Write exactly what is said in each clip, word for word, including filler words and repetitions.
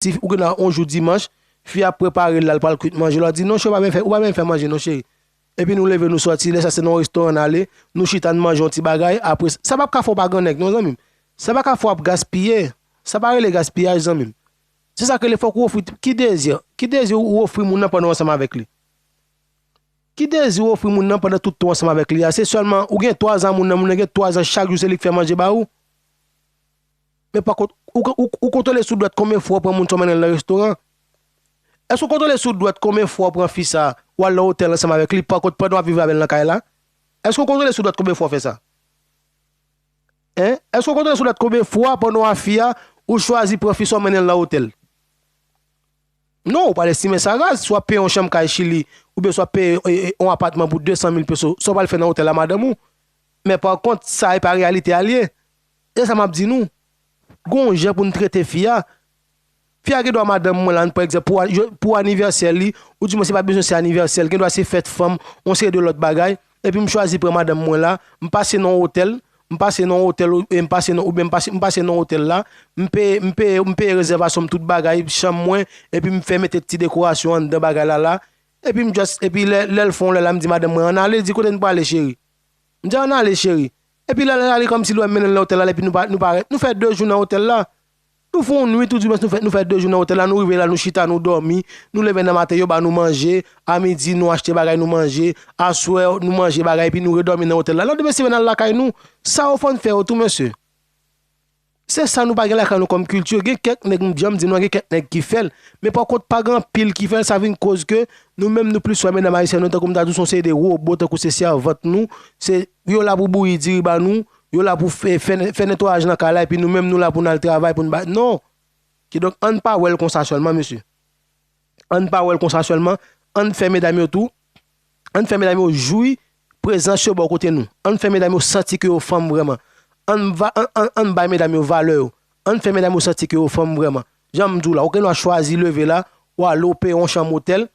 Si ou gen yon jou dimanch, fi a ap prepare l la, l pral kwit manje, lè w di, "Non, cheri, ou pa byen fè, ou pa byen fè manje, non, cheri." Epi nou leve, nou sòti, lè sa se nan yon restoran n ale, nou chita, n manje yon ti bagay, apre, sa p ap ka fè w pa grannèg, non, zanmi m. Sa pa ka fè w ap gaspiye. Sa pa rele gaspiyaj, zanmi m. Se sa k rele fòk ou ofri, ki dezi, ki dezi ou ofri moun nan pandan w ansanm avèk li? Ki dezi ou ofri moun nan pandan tout tan w ansanm avèk li a? Se sèlman ou gen twazan moun nan, moun nan gen twazan, chak jou se li k fè manje ba ou. Men pa kont, ou, ou, ou kontwole sou dwèt konbyen fwa w pran moun sa w mennen l nan restoran? Èske w kontwole sou dwèt konbyen fwa w pran fi sa, w al nan otèl ansanm avèk li, pa kont pandan w ap viv avè l nan kay la? Èske w kontwole sou dwèt konbyen fwa w fè sa? Hein? Èske w kontwole sou dwèt konbyen fwa pandan w ap fi a, ou chwazi pran fi sa w mennen l nan otèl? Non, ou pral estime sa raz. Si w ap peye yon chanm kay Chili, oubyen si w ap peye e, e, yon apatman pou de san mil peso, sa w pral fè nan otèl la, madanm ou? Men pa kont, sa e pa reyalite a l ye. E sa m ap di nou. Gon jan pou n trete fi a. Fi a gen dwa, madanm mwen la, pa egzanp, pou, pou anivèsè li, ou di mwen se pa bezwen se anivèsè l, gen dwa se fèt fanm, yon seri de lòt bagay, epi m chwazi pran madanm mwen la, m pase nan yon otèl, m pase nan yon otèl, e m pase nan, oubyen m pase, m pase nan yon otèl la, m peye, m peye, m peye rezèvasyon m, tout bagay, chanm mwen, epi m fè mete ti dekorasyon anndan bagay la la, epi m just, epi lè, lè l fè yon lè la, m di madanm mwen, "Ann ale," di, "Kote n prale, cheri?" M di, "Ann ale, cheri." Epi lè l ale, kòmsi l wè m mennen l nan otèl la, epi nou pa, nou pa, nou fè de jou nan otèl la. Nou fè yon nwit, ou di mwen, nou fè, nou fè de jou nan otèl la, nou rive la, nou chita, nou dòmi, nou leve nan maten, yo ba nou manje, a midi, nou achte bagay, nou manje, aswè, nou manje bagay, epi nou redòmi nan otèl la. Landemen semèn, n al lakay nou. Sa yo fè n fè yo tou, mesye. Se sa nou pa gen lakay nou kòm kilti. Gen kèk nèg, m janm di nou, gen kèk nèg ki fè l. Men pa kont, pa gen anpil ki fè l, sa vin koz ke nou menm nou plis wè medam ayisyen nou tankou m ta di w se yon seri de wobo, tankou se sèvant nou, se yo la pou bouyi diri ba nou, yo la pou fè, fè, fè netwayaj nan kay la, epi nou menm nou la pou n al travay, pou n ba, non. Kidonk, ann pa wè l konsa sèlman, mesye. Ann pa wè l konsa sèlman, ann fè medam yo tou, ann fè medam yo jwi prezans yo bò kote nou. Ann fè medam yo santi ke yo fanm vrèman. Ann va, ann, ann, ann bay medam yo valè yo. Ann fè medam yo santi ke yo fanm vrèman. Jan m di w la, ou gen dwa chwazi leve la, w ale w peye yon chanm otèl,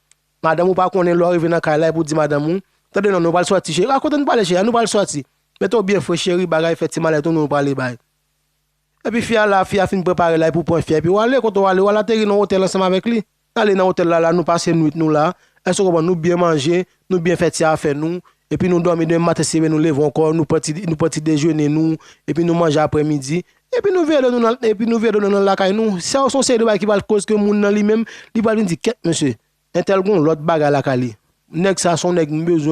madanm ou pa konnen, lè w rive nan kay la, epi w di madanm ou, "Tande non, nou pral sòti, cheri." "A kote n prale, cheri?" "A nou pral sòti." Mete w byen fre, cheri, bagay, fè ti malèt ou, nou prale bay. Epi fi a la, fi a fin prepare la, epi w pran fi a, epi w ale, kote w ale, w al ateri nan otèl ansanm avèk li. N ale nan otèl la, la, nou pase nwit nou la. Èske w konprann? Nou byen manje, nou byen fè ti afè nou, epi nou dòmi, demen maten, se leve, nou leve ankò, nou pran ti, nou pran ti dejene nou, epi nou manje aprèmidi, epi nou vire do nou nan, epi nou vire do nou nan lakay nou. Sa yo se yon seri de bagay ki pral koz ke moun nan li menm, li pral vin di, "Kèt, mesye, entèl gon lòt bagay lakay li. Nèg sa se yon nèg m bezwen."